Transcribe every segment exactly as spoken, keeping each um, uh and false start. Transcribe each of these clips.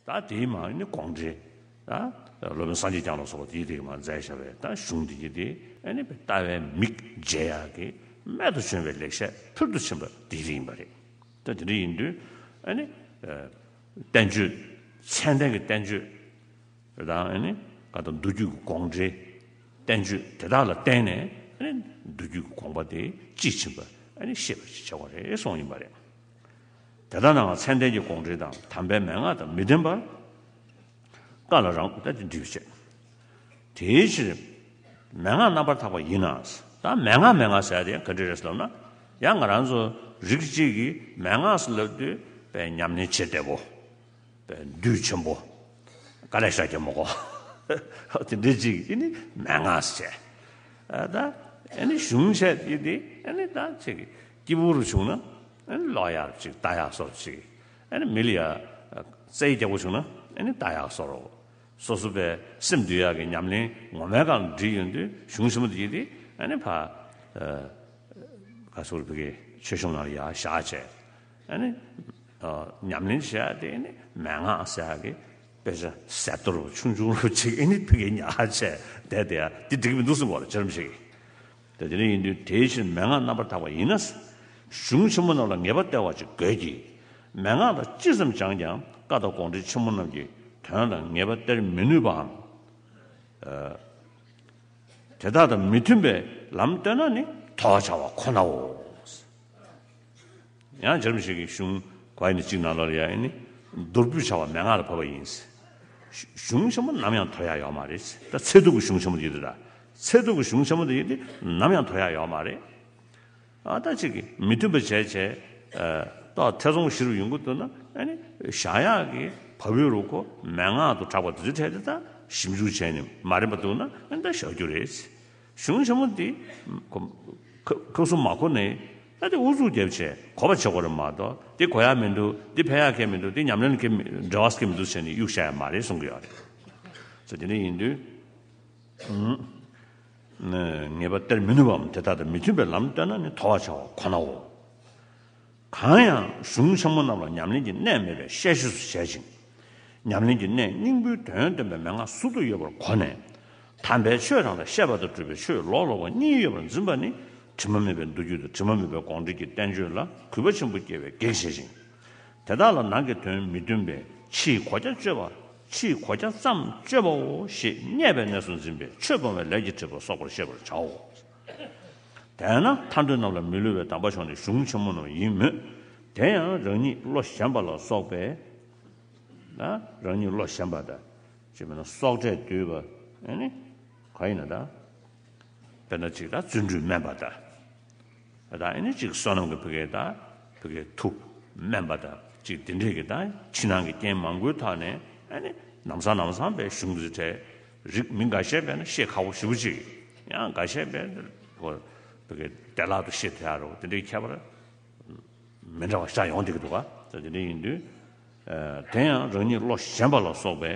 ད་དེའི་མ་ནི་དགོངས་འགྲེལ། ད་སློབ་དཔོན་སངས་རྒྱས་བསྐྱངས་ལ་སོགས་པ་དེའི་དེ་མ་མཛད་བཞག་པའི་ད་གཞུང་འདི་ཡི་དེ་ཨ་ནི་ལྟ་བའི་མིག་འབྱེད་ཡག་གི་རྨད་དུ་བྱུང་བའི་ལེགས་བཤད་ཕུལ་དུ་ཕྱིན་པ་དེ་རིགས་ཡིན་པ་རེད། ད་དེ་འདྲ་ཡིན་དུས་ཨ་ནི་བསྟན་བཅོས། ཚད་ལྡན་གྱི་བསྟན་བཅོས་དང་ཨ་ནི་ག་དང་མདོ་རྒྱུད་ཀྱི་དགོངས་འགྲེལ། བསྟན་བཅོས་དེ་དག་ལ་བརྟེན་ནས་ཨ་ནི་མདོ་རྒྱུད་ཀྱི་དགོངས་པ་དེ་དཔྱིས་ཕྱིན་པ་ཨ་ནི་ཤེས་པར་བྱ་བ་རེད་གསུངས་ཡིན་པ་རེད། དེ་དག་ནང་ཚད་ལྡན་གྱི་དགོངས་འགྲེལ་དང་དམ་པའི་མན་ངག་དང་མི་མཐུན་པར་བཀའ་ལ་རང་ད་དེ་འདྲི་བྱེད། དེའི་ཕྱིར་མན་ངག་རྣམ་པར་དག་པ་ཡིན་ན། ད་མན་ངག་མན་ངག་ཟེར་ཡ་དེ་ག་འདྲ་རེད་ཟེར་ལབ་ན། ཡང་ང་རང་ཚོ་རིགས་གཅིག་གིས་མན་ངག་ཟེར་ལབ་དུས་པའི་ཉམས་ལེན་བྱེད་བདེ་པོ། པའི་འདུས་ཆེན་པོ། དཀའ་ལས་ཤ་རྒྱག་མི་དགོས། དེ་འདྲའི་གཅིག་ཨེ་ནི་མན་ངག་ཟེར། ཨ་ད་ཨེ་ནི་གཞུང་བཤད་ཡི་དེ་ཨེ་ནི་ད་ཅིག་སྐྱིད་པོ་རུ་བྱུང་ན་ཨེ་ནི་ཀློག་ཡག་ཅིག་ལྟ་ཡག་སོགས་ཅིག་ཨེ་ནི་མི་ལ་ཡ་རྩེ་རྒྱག་པོ་བྱུང་ན་ཨེ་ནི་ལྟ་ཡག་སོགས་རོ། སོ་སོ་པའི་སེམས་འདུལ་ཡག་གི་ཉམས་ལེན་ངོ་མའི་སྒང་འདྲིས་ཡོང་དུས་གཞུང་ཆེན་མོ་དེ་ཡི་དེ་ཨེ་ནི་ཕ་ག་ཟེར་བོད་ཀྱི་ཆོས་གཞུང་ནང་ལ་ཡར་བཞག་བྱས། ཨ་ནི། ཨ་ཉམས་ལེན་བྱེད་ཡ་དེ་ནི་མན་ངག་ཟེར་ཡ་གི་དཔེ་ཆ་ཟད་གཏོར་ཆུང་ཆུང་རུ་ཅིག་ཨ་ནི་ཕ་གི་ཉར་བྱས་བསྡད་དེ་ཡ་དེ་འགྲིག་གི་མི་འདུག་གསུངས་པ་ལ་བྱ་རིམ་ཞིག་དེ་དེ་ནི་ཡིན་དུས་དེའི་ཕྱིར་མན་ངག་རྣམ་པར་དག་པ་ཡིན་ན། གཞུང་ཆེན་མོ་རྣམས་ལ་ངེས་པ་སྟེར་བ་ཅིག་དགོས་ཀྱི། མན་ངག་ལ་ཅི་ཙམ་སྦྱངས་ཀྱང་བཀའ་དང་དགོངས་འགྲེལ་ཆེན་མོ་རྣམས་ཀྱི་དོན་ལ་ངེས་པ་སྟེར་མི་ནུས་པའམ། ཨ། དེ་དག་དང་མི་མཐུན་པའི་ལམ་སྟོན་ན་ནི་དོར་བ་བྱ་བ་ཁོ་ནའོ། ཡང་རྗེ་རིན་པོ་ཆེ་གི་གཞུང་གོ་ཡ་ནི་གཅིག་ནང་ལོགས་ལ་ཡ་ཨེ་ནི་མདོར་བསྡུས་བྱ་བ་མན་ངག་ལ་བབས་པ་ཡིན། གཞུང་ཆེན་མོ་ནམ་ཡང་དོར་ཡ་ཡོད་མ་རེད། ད་ཚད་ཐུབ་ཀྱི་གཞུང་ཆེན་མོ་དེ་ཡོད་དུས་ད་ཚད་ཐུབ་ཀྱི་གཞུང་ཆེན་མོ་དེ་ཡོད་དུས་ནམ་ཡང་དོར་ཡ་ཡོད་མ་རེད། ཨ་ད་ཅིག་གི་མི་མཐུན་པ་བྱས་བྱས། ཨ་ཏོག་ཐེ་ཚོམ་ཞིག་རུ་ཡོང་གི་འདུག་ན་ཨ་ནི་བཞག་ཡག་གི་བབས་ཡོད་རུ་ཁོ་མན་ངག་ཏུ་གྲགས་པ་དེ་ཚོའི་གྲས་དེ་ད་ཞིབ་འཇུག་བྱས་ནས་མ་རན་པ་འདུག་ན་ཨ་ནི་ད་བཞག་རྒྱུ་རེད། གཞུང་ཆེན་མོ་འདི་ཁ་ཁ་གསུམ་མ་གོ་ནས་ད་དེ་ཨུ་ཚུགས་རྒྱབ་བྱས་གོ་བ་བྱེད་དགོས་རེད་མ་གཏོགས་དེ་གོ་ཡག་མི་འདུག་དེ་ཕན་ཡག་གང་མི་འདུག་དེ་ཉམས་ལེན་གང་མི་འབྲེལ་བ་གང་མི་འདུག་བྱས་ནས་གཡུག་བཞག་ཡག་མ་རེད་གསུང་གི་ཡོད་རེད། ཙང་དེ་འདྲ་ཡིན་དུས། ངེས་པ་སྟེར་མི་ནུས་པའམ་དེ་དག་དང་མི་མཐུན་པའི་ལམ་སྟོན་ན་ནི་དོར་བར་བྱ་བ་ཁོ་ནའོ། གང་ཡང་གཞུང་ཆེན་མོ་རྣམས་ལ་ཉམས་ལེན་གྱི་གནད་མེད་པའི་བཤད་བཤད་སུ་བྱེད་ཅིང་། ཉམས་ལེན་གྱི་གནད་སྙིང་པོའི་དོན་སྟོན་པའི་མན་ངག་ཟུར་དུ་ཡོད་པར་གོ་ནས། དམ་པའི་ཆོས་རང་དང་བཤད་པ་དང་སྒྲུབ་པའི་ཆོས་ལོག་ལོག་པ་གཉིས་ཡོད་པར་འཛིན་པ་ནི་དྲི་མ་མེད་པའི་མདོ་རྒྱུད་དང་དྲི་མ་མེད་པའི་དགོངས་འགྲེལ་གྱི་བསྟན་བཅོས་ལ་གུས་པ་ཆེན་པོ་སྐྱེ་བའི་གེགས་བྱེད་ཅིང་། དེ་དག་ལ་ནང་གི་དོན་མི་མཐུན་པས་ཕྱིའི་གོ་རྒྱ་གཅོད་པ། ཕྱིའི་གོ་རྒྱ་ཙམ་གཅོད་པའོ་ཞེས་བརྙས་པའི་གནས་སུ་འཛིན་པའི་ཆོས་སྤོང་བའི་ལས་ཀྱི་གྲིབ་པ་གསོག་པར་ཤེས་པར་བྱའོ། དེས་ན་ཐར་འདོད་རྣམས་ལ་མི་བསླུ་བའི་དམ་པ་མཆོག་ནི་གཞུང་ཆེན་མོ་རྣམས་ཡིན་མོད། དེ་ཡང་རང་ཉིད་བློ་ཞན་པ་ལ་སོགས་པས། ན་རང་ཉིད་བློ་ཞན་པ་དང་། ཅེས་མིན་ན་སྲོག་གྲས་བསྡུས་པ། ཨེ་ནི། ག་ཡིན་ན་ད། དཔེར་ན་ཅིག་ད་བརྩོན་འགྲུས་དམན་པ་དང་། ད་ཨེ་ནི་ཅིག་བསོད་ནམས་ཀྱི་ཕ་གི་ད་ཕ་གི་མཐུ་དམན་པ་དང་ཅིག་དེ་འདྲས་ཀྱི་ད་ཕྱི་ནང་གི་རྐྱེན་མང་པོའི་ཐོག་ནས་ཨེ་ནི་ལམ་སང་ལམ་སང་པའི་གཞུང་འདི་གྲས་རིགས་མི་འགའ་ཤས་པས་ན་ཤེས་ཁག་པོ་ཞེ་པོ་ཅིག་ཡང་འགའ་ཤས་པས་ཕ་གི་བདེ་བླག་ཏུ་ཤེས་ཐུབ་ཡ་རོ་དེ་འདྲའི་ཁྱད་པར། མི་འདྲ་བ་ཤར་ཡོང་བསྡད་ཀྱི་འདུག་ག་ད་དེ་འདྲ་ཡིན་དུས། ཨ་དེ་ཡང་རང་ཉིད་བློ་ཞན་པ་ལ་སོགས་པའི་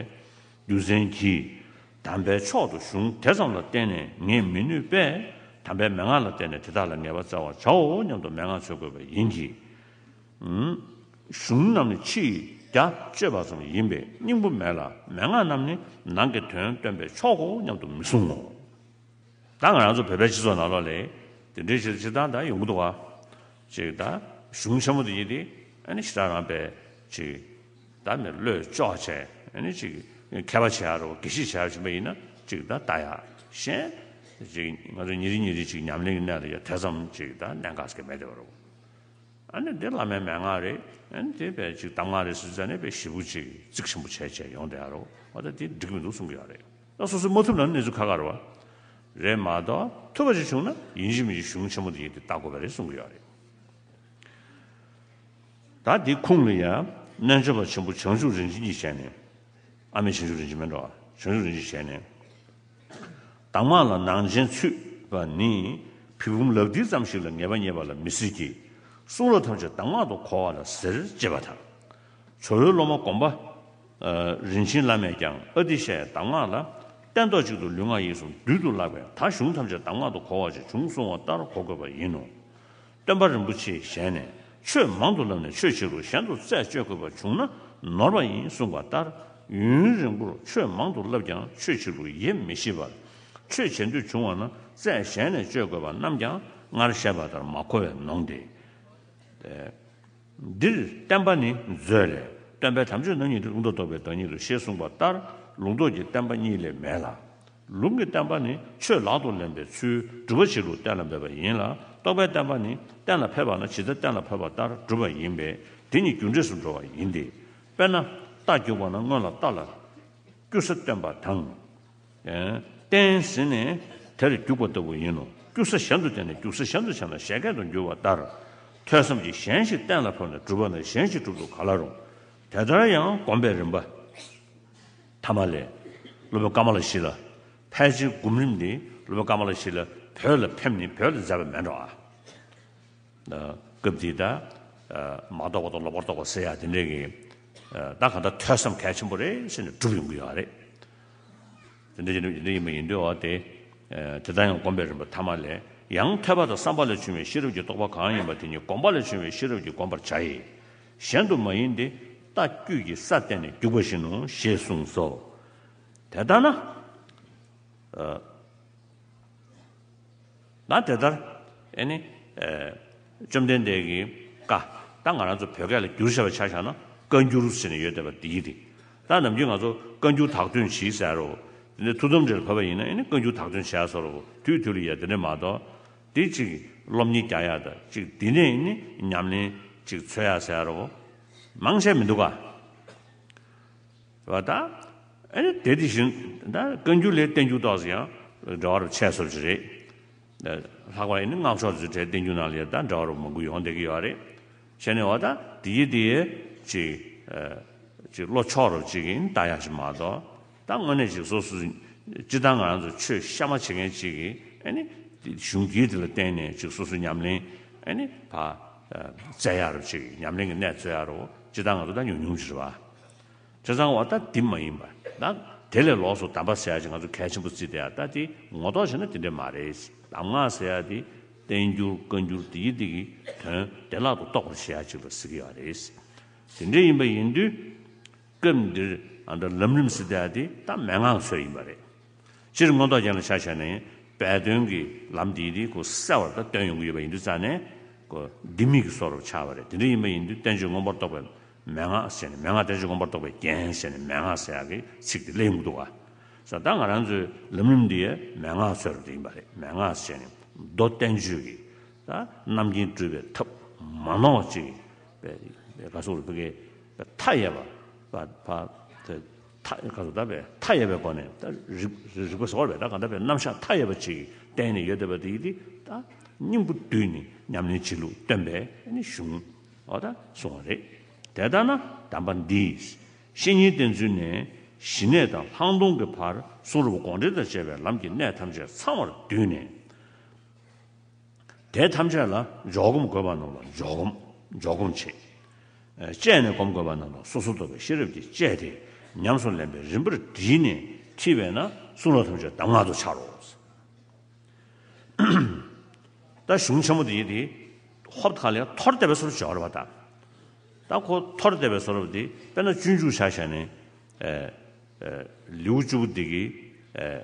རྒྱུ་མཚན་གྱིས། དམ་པའི་མཆོག་ཏུ་གཞུང་དེ་ཙམ་ལ་བརྟེན་ནས་ངེས་མི་ནུས་པས། དམ་པའི་མན་ངག་ལ་བརྟེན་ནས་དེ་དག་ལ་ངེས་པ་བཙལ་བར་བྱའོ་སྙམ་དུ་མན་ངག་འཚོལ་དགོས་པ་ཡིན་གྱི། གཞུང་རྣམས་ནི་ཕྱིའི་རྒྱ་གཅོད་པ་ཙམ་ཡིན་པས་སྙིང་པོ་མེད་ལ་མན་ངག་རྣམས་ནི་ནང་གི་དོན་སྟོན་པའི་མཆོག་གོ་སྙམ་དུ་མི་གསུང་ངོ་། ད་ང་རང་ཚོ་བོད་པའི་སྤྱི་ཚོགས་ནང་ལོགས་ལ་དེ་འདྲའི་ཞིག་སྤྱིར་བཏང་ད་ཡོང་གི་འདུག་བ། ཅིག་ད་གཞུང་ཆེན་མོ་དེ་ཡིན་ཏེ་ཨ་ནི་ཞེ་དྲག་རང་པའི་ཅིག་ད་མི་བློས་ལྕོགས་བྱས་ཨ་ནི་ཅིག་མཁས་པ་བྱེད་ཡ་རོ་དགེ་བཤེས་བྱེད་ཡ་བྱུང་པ་ཡིན་ན་ཅིག་ད་ལྟ་ཡ་གཞན་ཅིག་ང་ཚོ་ཉིན་རེ་ཉིན་རེ་ཅིག་ཉམས་ལེན་གྱི་གནས་ལ་ཡ་དེ་ཙམ་ཅིག་ད་གནད་འགག་ཟེར་གི་མེད་དེ་བ་རོ། ཨ་ནི་འདི་བླ་མའི་མན་ངག་རེད། ཨ་ནི་དེ་བས་ཅིག་གདམས་ངག་རེད་ཟེར་ཙང་ནས་བས་ཞེ་པོ་ཅིག་གཙིགས་ཆེན་པོ་བྱས་བྱས་ཡོང་བསྡད་ཡ་རོ། ཨ་ད་དེ་འགྲིག་མི་འདུག་གསུང་གི་ཡོད་རེད། ད་སོ་སོས་མ་ཐུབ་ན་གནས་ཚུལ་ཁག་ཁག་རེད་བ། རེད་མ་གཏོགས་ཐུབ་པ་ཅིག་བྱུང་ན་ཡིན་གཅིག་མིན་གཅིག་གཞུང་ཆེན་མོ་དེ་ཡིན་དེ་བལྟ་དགོས་པ་རེད་གསུང་གི་ཡོད་རེད། ད་འདི་ཁུངས་ལ་ཡང་རྣལ་འབྱོར་པ་ཆེན་པོ་བྱང་ཆུབ་རིན་ཆེན་གྱིས་བྱས་ནས། ཨ་མའི་བྱང་ཆུབ་རིན་ཆེན་མིན་འགྲོ་བ་བྱང་ཆུབ་རིན་ཆེན་བྱས་ནས། གདམས་ངག་ལ་ནང་བྱན་ཚུད་པ་ནི་བི་བུམ་ལག་མཐིལ་ཙམ་ཞིག་ལ་ངེས་པ་རྙེད་པ་ལ་མི་སྲིད་ཀྱི། གསུང་རབ་ཐམས་ཅད་གདམས་ངག་ཏུ་གོ་བ་ལ་ཟེར་ཅེས་པ་དང་། ཇོ་བོའི་སློབ་མ་སྒོམ་པ། ཨ་རིན་ཆེན་བླ་མས་ཀྱང་ཨ་ཏི་ཤའི་གདམས་ངག་ལ་སྟན་ཐོག་གཅིག་ཏུ་ལུས་ངག་ཡིད་གསུམ་རྡུལ་དུ་བརླག་པས་ད་གཞུང་ཐམས་ཅད་གདམས་ངག་ཏུ་གོ་བ་ཞེས་བྱུང་གསུང་བ་ལྟར་གོ་དགོས་པ་ཡིན་ནོ། སྟོན་པ་རིན་པོ་ཆེའི་ཞལ་ནས་ཆོས་མང་དུ་ལབ་ནས་ཆོས་བྱེད་རུང་གཞན་དུ་རྩད་གཅོད་དགོས་པ་བྱུང་ན། ནོར་བ་ཡིན་གསུངས་པ་ལྟར། ཡུན་རིང་པོར་ཆོས་མང་དུ་བསླབས་ཀྱང་ཆོས་བྱེད་ལུགས་ཡེ་མི་ཤེས་པར། ཆོས་བྱེད་འདོད་བྱུང་བ་ན་རྩད་གཞན་ནས་གཅོད་དགོས་པ་རྣམས་ཀྱང་སྔར་བཤད་པ་ལྟར་མ་གོ་བས་ནོངས་ཏེ། འདིར་བསྟན་པ་ནི་མཛོད་ལས། སྟོན་པས་དམ་ཆོས་རྣམ་གཉིས་ལུགས་ལྡོག་རྟོག་པའི་བདག་ཉིད་དུ་ཤེས་གསུངས་པ་ལྟར། ལུགས་ལྡོག་གི་བསྟན་པ་གཉིས་ལས་མེད་ལ། ལུང་གི་བསྟན་པ་ནི་ཆོས་ལག་ཏུ་ལེན་པའི་ཚུལ་སྒྲུབ་པ་བྱེད་ལུགས་གཏན་ལ་འབེབས་པ་ཡིན་ལ། རྟོག་པའི་བསྟན་པ་ནི་གཏན་ལ་ཕེབས་པ་ན་ཇི་ལྟར་གཏན་ལ་ཕེབས་པ་ལྟར་སྒྲུབ་པ་ཡིན་པས། དེ་གཉིས་རྒྱུ་འབྲས་སུ་འགྲོ་བ་ཡིན་ཏེ། དཔེར་ན་རྟ་རྒྱུག་པ་ན་སྔོན་ལ་རྟ་ལ་རྒྱུག་ས་བསྟན་པ་དང་། ཨེ། བསྟན་ཟིན་ནས་དེར་རྒྱུག་པ་ལྟ་བུ་ཡིན་ནོ། རྒྱུག་ས་གཞན་དུ་བསྟན་ནས་རྒྱུག་ས་གཞན་དུ་བྱས་ན་བཞད་གད་དུ་འགྱུར་བ་ལྟར། ཐོས་བསམ་གྱིས་གཞན་ཞིག་གཏན་ལ་ཕབ་ནས་སྒྲུབ་པ་ན་གཞན་ཞིག་སྒྲུབ་ཏུ་ག་ལ་རུང་། དེ་ལྟར་ཡང་སྒོམ་པའི་རིམ་པ། ཐ་མ་ལས། སློབ་དཔོན་ཀ་མ་ལ་ཤཱི་ལ། ཕལ་ཆེར་སྒོམ་རིམ་འདི་སློབ་དཔོན་ཀ་མ་ལ་ཤཱི་ལ་བོད་ལ་ཕེབས་ནས་བོད་ལ་མཛད་པ་མེད་འགྲོ་ཨ། སྐབས་འདི་ད། མ་རྟོགས་པ་དང་ལོག་པར་རྟོགས་པ་ཟེར་ཡ་དེ་འདྲས་ཀྱི། ད་གང་ལྟར་ཐོས་བསམ་གལ་ཆེན་པོ་རེད་ཟེར་ནས་སྒྲུབ་ཡོང་གི་ཡོད་རེད། དེ་འདྲ་ཡིན་དུས་ཡིན་པ་ཡིན་དུས་འོ་དེ། དེ་ལྟར་ཡང་སྒོམ་པའི་རིམ་པ་ཐ་མ་ལས། ཡང་ཐོས་པ་དང་བསམ་པ་ལས་བྱུང་བའི་ཤེས་རབ་ཀྱི་རྟོགས་པ་གང་ཡིན་པ་དེ་ཉིད་སྒོམ་པ་ལས་བྱུང་བའི་ཤེས་རབ་ཀྱིས་བསྒོམ་པར་བྱ་ཡི། གཞན་དུ་མ་ཡིན་ཏེ། རྟ་རྒྱུག་གི་ས་བསྟན་ནས་རྒྱུག་པ་བཞིན་ནོ་ཞེས་གསུངས་སོ། དེ་ལྟར་ན། ད་དེ་ལྟར་ཨེ་ནི། བཅོམ་ལྡན་འདས་ཀྱི་བཀའ། ད་ང་རང་ཚོ་བོད་སྐད་ལ་བསྒྱུར་བྱ་བའི་ཆ་བཞག་ན་བཀའ་འགྱུར་ཟེར་ནས་ཡོད་བསྡད་པ་འདི་ཡིན་ཏེ། ད་ནམ་རྒྱུན་ང་ཚོ་བཀའ་འགྱུར་དག་སྟོན་བྱེད་ཟེར་རོ། དེ་ནས་ཐུགས་དམ་རེ་ལ་བབས་པ་ཡིན་ན་ཨེ་ནི་བཀའ་འགྱུར་དག་སྟོན་བྱས་ཟེར་རོ། དུས་དུས་ལ་ཡ་དེ་འདྲ་མ་གཏོགས། དེ་གཅིག་སློབ་གཉེར་རྒྱག་ཡ་དང་གཅིག་དེ་ནས་ཨེ་ནི་ཉམས་ལེན་གཅིག་འཚོལ་ཡ་ཟེར་རོ། མང་ཆེ་མི་འདུག་ག་བ་ད། ཨེ་ནི་དེ་དེ་བཞིན་ད་བཀའ་འགྱུར་ལས་བསྟན་འགྱུར་ཏོག་ཙམ་ཡང་འབྲེལ་བ་རུ་ཆད་སོར་གྱི་རེད། ལྷག་པར་ཨེ་ནི་སྔགས་ཕྱོགས་ཚོའི་གྲས་བསྟན་འགྱུར་ནང་ལ་ཡང་ད་འབྲེལ་བ་རུ་མང་པོ་ཡོང་བསྡད་ཀྱི་ཡོད་རེད། བྱས་ནས་འོ་ད་དེ་ཡི་དེ་ཡི་ཅིག་ཅིག་བློ་ཕྱོགས་རུ་ཅིག་ཨེ་ནི་ལྟ་ཡག་ཞིག་མ་གཏོགས། ད་དངོས་གནས་ཅིག་སོ་སོ་སྤྱི་བཏང་ང་རང་ཚོ་ཆོས་གཤའ་མ་བྱེད་མཁན་ཅིག་གིས་ཨེ་ནི་གཞུང་གིས་དེ་ལ་བརྟེན་ནས་ཅིག་སོ་སོ་ཉམས་ལེན་ཨེ་ནི་ཕ་བཙལ་ཡག་རུ་ཅིག་ཉམས་ལེན་གྱི་གནས་འཚོལ་ཡག་རུ་སྤྱི་བཏང་ང་ཚོ་ད་ཉུང་ཉུང་ཅིག་རེད་བ། བྱས་ཙང་འོ་ད་འདི་མ་ཡིན་པ། ད་དེ་ལས་ལོགས་སུ་གདམས་པ་ཟེར་ཡ་ཅིག་ང་ཚོ་གལ་ཆེན་པོ་བརྩིས་བསྡད་ཡ། ད་དེ་ངོ་ཐོག་བྱས་ན་དེ་འདྲས་མ་རེད། གདམས་ངག་ཟེར་ཡ་དེ་བསྟན་འགྱུར་བཀའ་འགྱུར་དེ་ཡི་དེ་གི་དོན་བདེ་བླག་ཏུ་རྟོགས་པར་བྱེད་ཡ་ཅིག་ལ་ཟེར་གྱི་ཡོད་རེད། དེ་འདྲས་ཡིན་པ་ཡིན་དུས། སྐབས་འདིར་ཨ་ད་ལམ་རིམ་ཟེར་བསྡད་ཡ་དེ་ད་མན་ངག་ཚོ་ཡིན་པ་རེད། སྤྱིར་མངོན་རྟོགས་རྒྱན་ལ་ཆ་བཞག་ནས་སྦས་དོན་གྱི་ལམ་འདིའི་རིགས་ཁོ་གསལ་བར་ད་སྟོན་ཡོང་གི་ཡོད་པ་ཡིན་དུས་ཙང་ནས་ཁོ་ལྡེ་མིག་གི་བཟོ་འདྲ་ཆགས་པ་རེད། དེ་འདྲ་ཡིན་པ་ཡིན་དུས་བསྟན་བཅོས་མངོན་པར་རྟོགས་པའི་མན་ངག་ཟེར་ནས། མན་ངག་བསྟན་བཅོས་མངོན་པར་རྟོགས་པའི་རྒྱན་ཟེར་ནས་མན་ངག་ཟེར་ཡག་གི་ཚིག་དེ་སླེབས་ཡོང་གི་འདུག་ག་བྱས་ཙང་ད་ང་རང་ཚོའི་ལམ་རིམ་འདི་ཡང་མན་ངག་ཚོ་རུ་དེ་ཡིན་པ་རེད། མན་ངག་ཟེར་ནས་མདོ་བསྟན་བཅོས་ཀྱི་ད་རྣམ་མཁྱེན་སྤྲུལ་པའི་ཐབས་མ་ནོར་བ་ཅིག་པའི་ག་སོགས་རུ་ཕ་གི་མཐའ་ཡས་པ། པ་པ་དེ་མཐའ་ག་སོགས་ད་པའི་མཐའ་ཡས་པའི་སྒོ་ནས་ད་རིག་རིག་པ་ཟེར་བ་རེད། ད་གང་ལྟར་པའི་རྣམ་གཞག་མཐའ་ཡས་པ་ཅིག་བསྟན་ནས་ཡོད་བསྡད་པ་དེ་ཡིན་དུས་ད་སྙིང་པོ་བསྡུས་ནས་ཉམས་ལེན་བྱེད་ལུགས་སྟོན་པའི་ཨ་ནི་གཞུང་འོ་ད་གསུངས་པ་རེད། དེ་ལྟར་ན་གདམས་པ་འདིས་བཤེས་གཉེན་བསྟེན་ཚུལ་ནས་ཞི་གནས་དང་ལྷག་མཐོང་གི་བར་གསུང་རབ་དགོངས་འགྲེལ་དང་བཅས་པའི་ལམ་གྱི་གནད་ཐམས་ཅད་ཚང་བར་བསྡུས་ནས། དེ་ཐམས་ཅད་ལ་འཇོག་སྒོམ་དགོས་པ་རྣམས་ལ་འཇོག་སྒོམ། འཇོག་སྒོམ་བྱེད། ཨ་བཅས་ནས་སྒོམ་དགོས་པ་རྣམས་ལ་སོ་སོར་རྟོག་པའི་ཤེས་རབ་ཀྱིས་དཔྱད་དེ་ཉམས་སུ་ལེན་པའི་རིམ་པར་བསྒྲིལ་ནས་ཁྲིད་པས་ན་གསུང་རབ་ཐམས་ཅད་གདམས་ངག་ཏུ་འཆར་རོ། ད་གཞུང་ཆེན་མོ་འདི་དེ་ཧོབ་ཁ་ལས་འཐོར་བསྡད་པའི་བཟོ་འདྲ་ཅིག་ཡོད་རེད་པ། ད་ད་ཁོ་འཐོར་བསྡད་པའི་བཟོ་འདྲ་འདི་དཔེར་ན་སྤྱོད་འཇུག་ཆ་བཞག་ནས། ཨེ་ཨེ་ལེའུ་བཅུ་པོ་འདི་གི་ཨེ་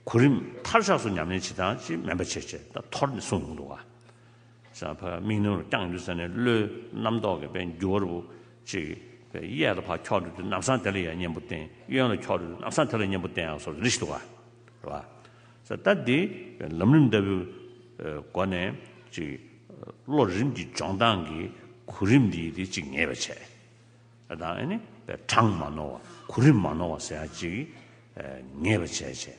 གོ་རིམ་མཐར་ཆགས་སུ་ཉམས་ལེན་བྱེད་སྟངས་ཅིག་མིན་པ་བྱས་བྱས་ད་འཐོར་ནས་གསུངས་ཡོང་འདུག་ག་ས་ཕ་དམིགས་རྣམ་རུ་བརྐྱངས་ཡོང་དུས་ཙ་ནས་བློའི་རྣམ་རྟོག་གི་དཔེ་འགྱུར་བ་རུ་ཅིག་དཔེ་གཡས་ལ་ཕར་འཁྱོག་འགྲོ་དུས་ལམ་སང་དེ་ལ་ཡང་གཉེན་པོ་བསྟེན། གཡོན་ལ་འཁྱོག་འགྲོ་དུས་ལམ་སང་དེ་ལ་གཉེན་པོ་བསྟེན་ཡག་སོགས་རེ་ཞིག་འདུག་ག་རེད་པ། ས་ད་འདི་ལམ་རིམ་ལྟ་བུའི་སྒོ་ནས་ཅིག་བློ་རིམ་གྱིས་སྦྱོང་སྟངས་ཀྱི་གོ་རིམ་འདི་དེ་ཅིག་ངེས་པ་བྱས། ད་ཨ་ནི་གྲངས་མ་ནོར་བ། གོ་རིམ་མ་ནོར་བ་ཟེར་ཡག་ཅིག་ངེས་པ་བྱས་བྱས།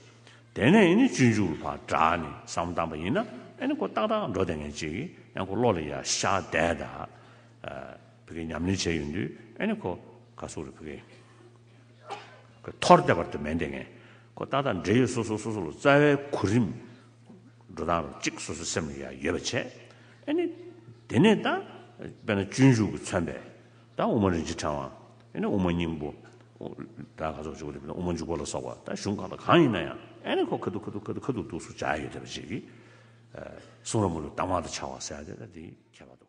དེ་ནས་ཨ་ནི་སྤྱོད་འཇུག་ལ་ཕར་དྲངས་ནས་བསམ་བློ་བཏང་པ་ཡིན་ན་ཨ་ནི་ཁོ་ཏག་ཏག་འགྲོ་བསྡད་མཁན་ཅིག་ཡང་ཁོ་བློ་ལ་ཡར་ཤར་བསྡད། ད་ཕ་གི་ཉམས་ལེན་བྱས་ཡོང་དུས་ཨ་ནི་ཁོ་ག་སོགས་རེད། ཕ་གི་ཁོ་འཐོར་བསྡད་པ་དེ་མེད་བསྡད་མཁན། ཁོ་ཏག་ཏག་འབྲེལ་ཡོད་སོ་སོ་སོ་སོ་ལ་རྩ་བའི་གོ་རིམ་འགྲོ་སྟངས་རུ་གཅིག་སོ་སོའི་སེམས་ལ་ཡང་ཡོད་པ་བྱས། ཨ་ནི་དེ་ནས་ད་དཔེར་ན་སྤྱོད་འཇུག་གིས་མཚོན་པའི་ད་དབུ་མ་རིན་ཆེན་ཕྲེང་བ། ཨ་ནི་དབུ་མ་སྙིང་པོ། ད་ག་ཚོད་བྱུང་བ་དེ་དབུ་མ་འཇུག་པ་ལ་སོགས་པ་ད་གཞུང་གང་དང་གང་ཡིན་ན་ཡང་ཨ་ནི་ཁོ་ཁ་ཐུག་ཁ་ཐུག་ཁ་ཐུག་ཁ་ཐུག་ཏུ་སུ་བྱ་ཡོད་བསྡད་པ་ཅིག་གིས་གསུང་རབ་མུ་ལུགས་གདམས་ངག་ཏུ་འཆར་བ་ཟེར་ཡ་དེ་ད་དེ་ཁྱད་པར་འདུག